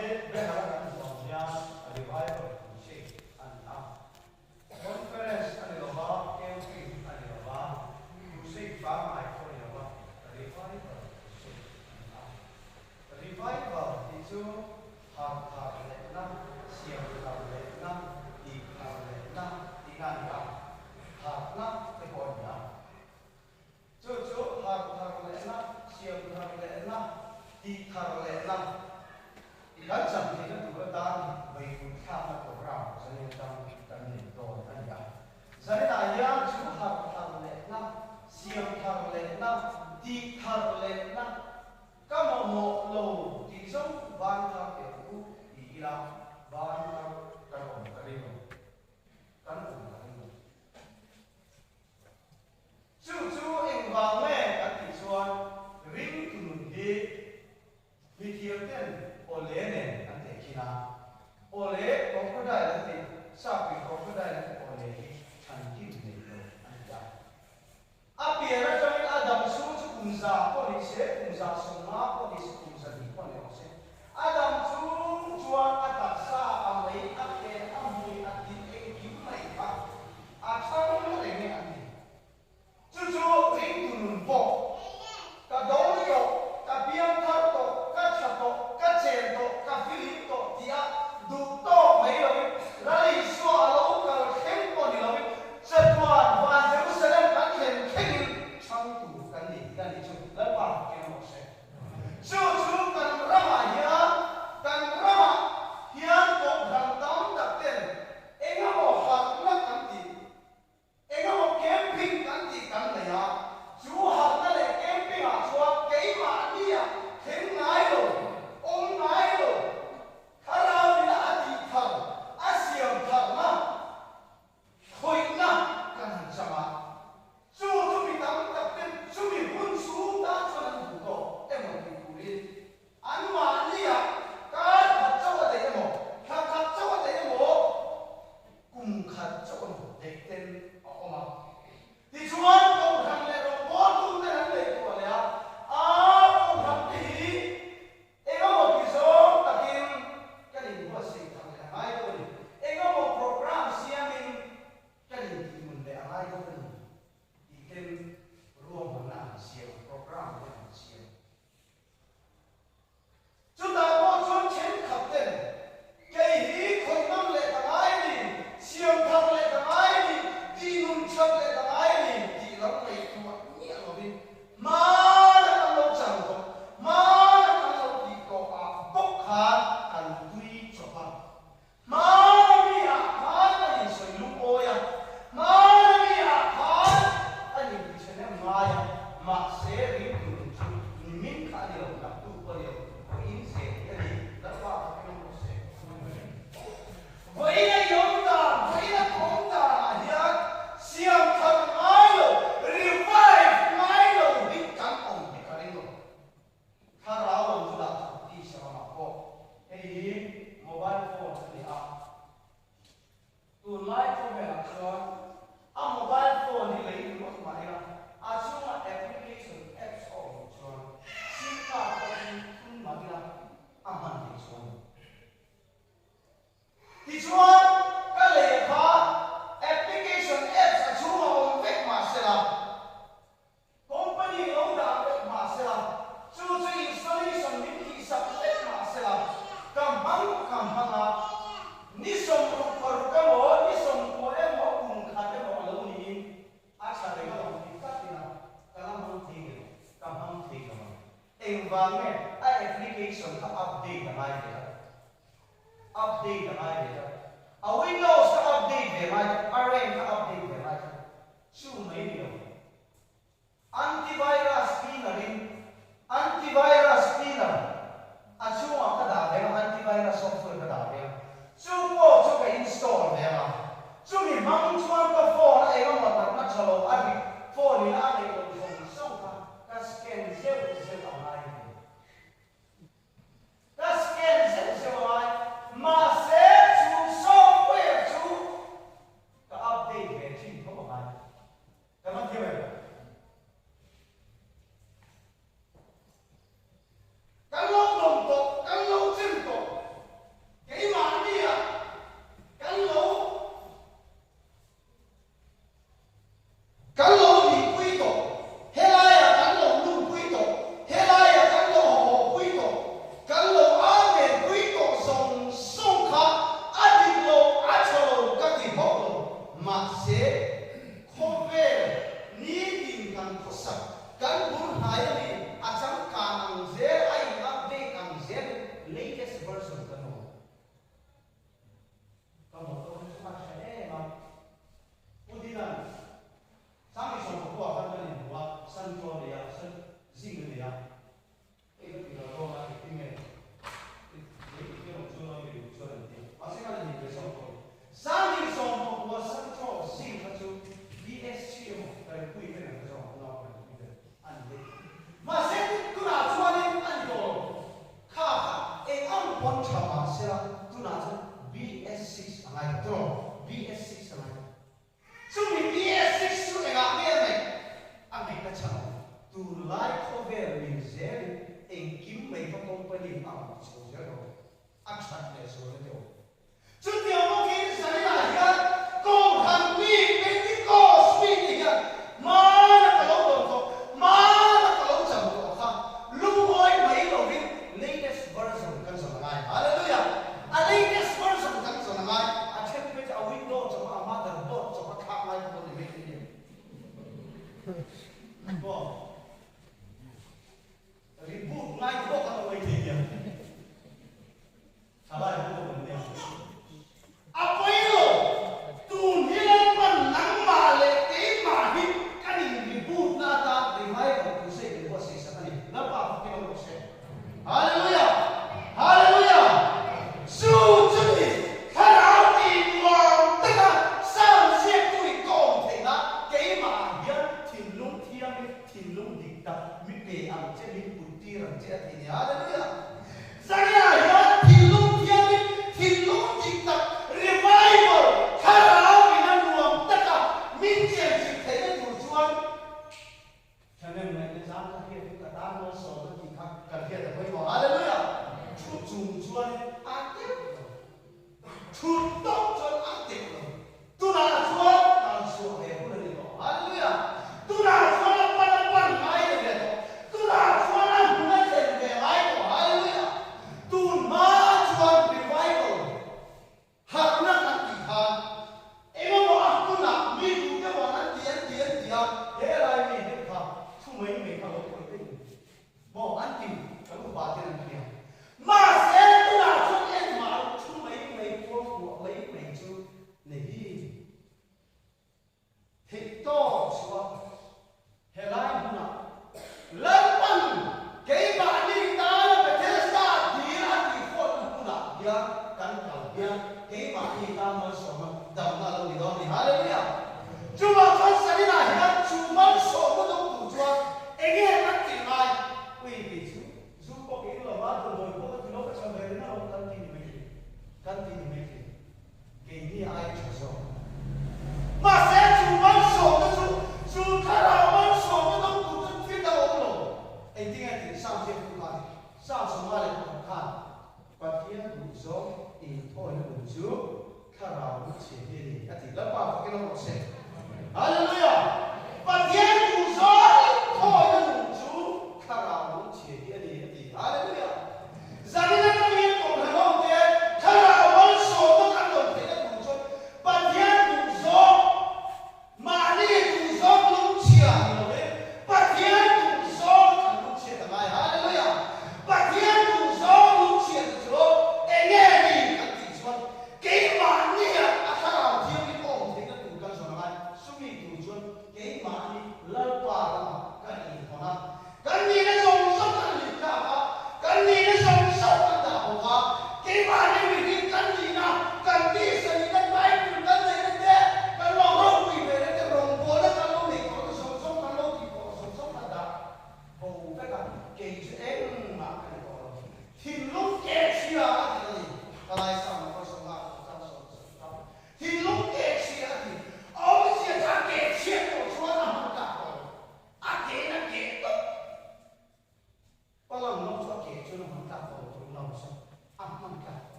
hi banner a kan hmuh ang hian Revival Crusade a ni a. Conference a ni lo va, camping a ni lo va, crusade pangngai pawh a ni lo va, Revival Crusade a ni a. Revival tih chu harh thar lehna, siam thar lehna, tih thar lehna tihna a ni a, harhna te pawh a ni a. Chu chu harh thar lehna, siam thar lehna, tih thar lehna i kan cham theihna tur atan beihpui thlakna program zanin atang kan nei dawn a ni a. Zaninah hian chu harh thar lehna, siam thar lehna, tih thar lehna ka mamawh lo tih zawng ban thar teh u ti ila ban thar kan awm ka ring lo, kan awm ka ring lo. Chu chu engvang nge kan tih chuan ringtu nun hi mithiam ten awle nen an tehkhin a, awle crocodile an tih, sapui crocodile an tih awle hi thankin nei lo an ti a. A pian atangin a dam chhung chu kum za pawh ni se, kum 150 pawh ni se, kum 200 pawh ni rawh se, a dam chhung chuan a taksa, a mei, a khel, a hmui, a tin engkim mai kha A thlang reng e an ti. Chu chu ringtu nun pawh ka dawng tawh, ka biang thar tawh, ka tha tawh, ka chen tawh, ka filim tawh tia duh tawk mai loin Lal Isua a lo kal thleng pawh ni loin chatuan van Jerusalem kan thlen thlengin chhangtu kan ni tih a nih chu Lalpa keng rawh se. Chu chu kan ramah hian kan ramah hian kohhran tam tak ten Engemaw harhna kan tih, engemaw camping kan tih kan nei a, chu harhna leh camping ah chuan keimahnia thleng ngai lo, awm ngai lo, thlarau ina a tih thar, a siam tharna, khawihna kan han chang a. Chu chu mi tam tak ten chumi hun chhung tan chuan an duh tawh emaw tih turin anmahnia kar khat chauh a daih emaw, thla khat chauh a daih emaw, kum khat chauh emaw daih ten a awm a. Tichuan Kohhran leh rawngbawltu ten an ngaihtuah leh a, aa Kohhran te hi Engemaw ti zawng takin kan inbuatsaih thar leh a ngai deuh a ni. Engemaw program siamin Kan intih nun leh a ngai deuh a ni tih ten ruahmanna an siam, program te an siam. Chutah pawh chuan thenkhat ten kei hi khawih ngam leh ka ngai a ni, siam thar leh ka ngai a ni, tih nun that leh ka ngai a ni tih lam ngaihtuah miah lovin hmana kan lo chan tawh, hmana kan lo tih tawh ah bawk khan kan tui chawp a. Hmana mi ah khan an insawi lungawi a, hmana mi ah khan an intichhe nem ngai a, mahse ringtu nun chu nimin kha a ni lo, naktuk pawh a ni lo, vawiin zel hi a ni, Lalpa kha keng rawh se. Vawiin a i awm dan, vawiin a ka awm dan ah hian siam thar ngai lo, revive ngai lo hi kan awm hi ka ring lo. Thlarau lam chu dah that tih saramah pawh hei hi mobile phone a ni a. Tunlai khawvelah chuan a mobile phone hi lei ringawt mah ila a chhunga application apps a awm chuan sim card pawh hi thun mah ila a hman theih chuan. Tichuan, ka lei kha application apps a chhunga awm vek mah sela, Company lo dah vek mah sela, chu chu installation min tihsak vek mah sela, ka hmang ka hmang a, ni 66 emaw, ni 90 emaw, kum khat emaw a lo niin a tha reng alawm tih tlat ila ka la hmang thei nge lo, ka hmang thei lo ang. Engvang nge a application kha update a ngai ve a? Update a ngai ve tlat. A Windows kha update ve ngai tlat, a RAM kha update ve ngai tlat. Chu mai ni lo. Antivirus cleaner in antivirus cleaner a chhungah ka dah ve ang a, antivirus software ka dah ve ang. Chu pawh chu ka install ve ang a. Chumi hmang chuan ka phone a engemaw natna tha lo a ri phone in a neih loh zawng zawng kha ka scan zeuh zeuh a ngai ve. Ka scan zeuh zeuh a ngai. Mahse chu software chu ka update ve thin tho a ngai. Ka man thiam em? Kan lo dawng tawh, kan lo version kan awm. Ka motor hi chu a tha em a. Pu Dinan, Sangi sawmpakua khan kan inhmu a, Sanchaw nei a, San zing a nei a. Hei ka ti lo dawn a, engtin nge i lei tih erawh chu lo i duh chuan an ti. Mahse ka la ni ve zawk dawn. Sangi sawmpakua Sanchaw zing kha chu BSC emaw Kaipui ten an ka zawng a, unau Kaipui ten an lei. Mahse tunah chuanin a ni tawh lo. Kha kha eng ang pawn tha mah sela tunah chuan BS6 a ngai tawh tawh lo. BS6 a ngai tawh. Chumi BS6 chu engah nge a ngaih? A ngaihna chhan awm. Tunlai khawvel min zelin engkim mai kha company a rawn ti chho zel rawh. A that leh zualna te awm. Chutiang bawkin Zaninah hian Kohhran mi Pentecost mite hian hmana ka lo dawn tawh, hmana ka lo cham tawh kha lungawi mai lovin latest version kan zawn a ngai. Hallelujah! A latest version kan zawn a ngai. A then phei chu a window chawpa a motherboard chawpa thlak lai pawh ni mai thei nia. Maw? Reboot ngai pawh kan awm mai thei nia. Thalai ho pawh kan nia. A pawi lo, tun hi Lalpan nangmah leh keimah hi kan in reboot na atan revival crusade in buatsaih sak a ni. Lalpa fakin awm rawh se. Hallelujah! Hallelujah! Chu chu ni thlarau tih nuam taka Psalm ziaktu in ka awm theih nan keimah ah hian thinlung thiangin thinlung dik tak mi pe ang che min put tir ang che a ti ni. Hallelujah! Zaniah hian thinlung thiangin thinlung dik tak revival thlarau in a nuam taka min chenchilh theihna tur chuan thahnem ngaihna zang ka hriat hi ka tan malsawmna tih kha kan hriat a pawimawh. Hallelujah! Thu chung chuanin a teuh lo. Thu tawk chuan a teuh lo. Tunah chuan kal chhuah ve hun a ni tawh. Hallelujah! Tunah chuan a pan a pan ngai ta ve tawh. Tunah chuan a hmun a thlen ve ngai tawh. Hallelujah! Tun hma chuan revival harhna kan tih khan engemaw a hmunah mi duh deuh an ti an ti an ti a, he lai mi deuh kha thu mai mai kha lo tawih daih mai. Maw an ti, kan upa ten an hria. Mahse tunah chuan engmah lo thu mai mai kual kuah mai mai chu nei hi theih tawk chhuah helai hmunah Lalpan keimahni tana Bethesda dil a tihfawtna hmunah hian kan kal hian keimahni tan malsawmna damna a lo ni dawn a ni. Hallelujah! Chuvang chuan Sarinah hian chu malsawmna dawng tur chuan Enge kan tih ngai? Ui kei chu zu pawh ka in lo va, damdawi pawh ka ti lo, ka chhan ve reng alawm kan ti ni mai thei, kan ti ni mai thei. Keini ai tha zawk. Mahse chu malsawmna chu, chu thlarau malsawmna dawng tur chu thil dang a awm lo. Engtinge tih Sam ziaktu khan, Sam 51 khan Pathian duhzawng inthawina nun chu Thlarau lu chhia hi a ni, a ti. Lalpa fakin awm rawh se. Hallelujah! Pathian duh zawng thawina nun chu thlarau lu chhia hi a ni, a ti. Hallelujah! Zanin atangin Kohhran ho te thlarau malsawmna kan rawn theihna tur chuan Pathian duh zawng, mahni duh zawng lungchhia ni lovin Pathian duh zawng kan lungchhiat a ngai. Hallelujah! Pathian duh zawng lungchhiatna chu enge ni kan tih chuan Keimahnia a thlarau thianghlim awm theihna tur kan zawn a ngai. Chumi tur chuan keimahni Lalpa lamah kan inhawn a, kan nihna zawng zawng kan hlim tlak a, kan nihna zawng zawng kan dah bawk a, keimahni.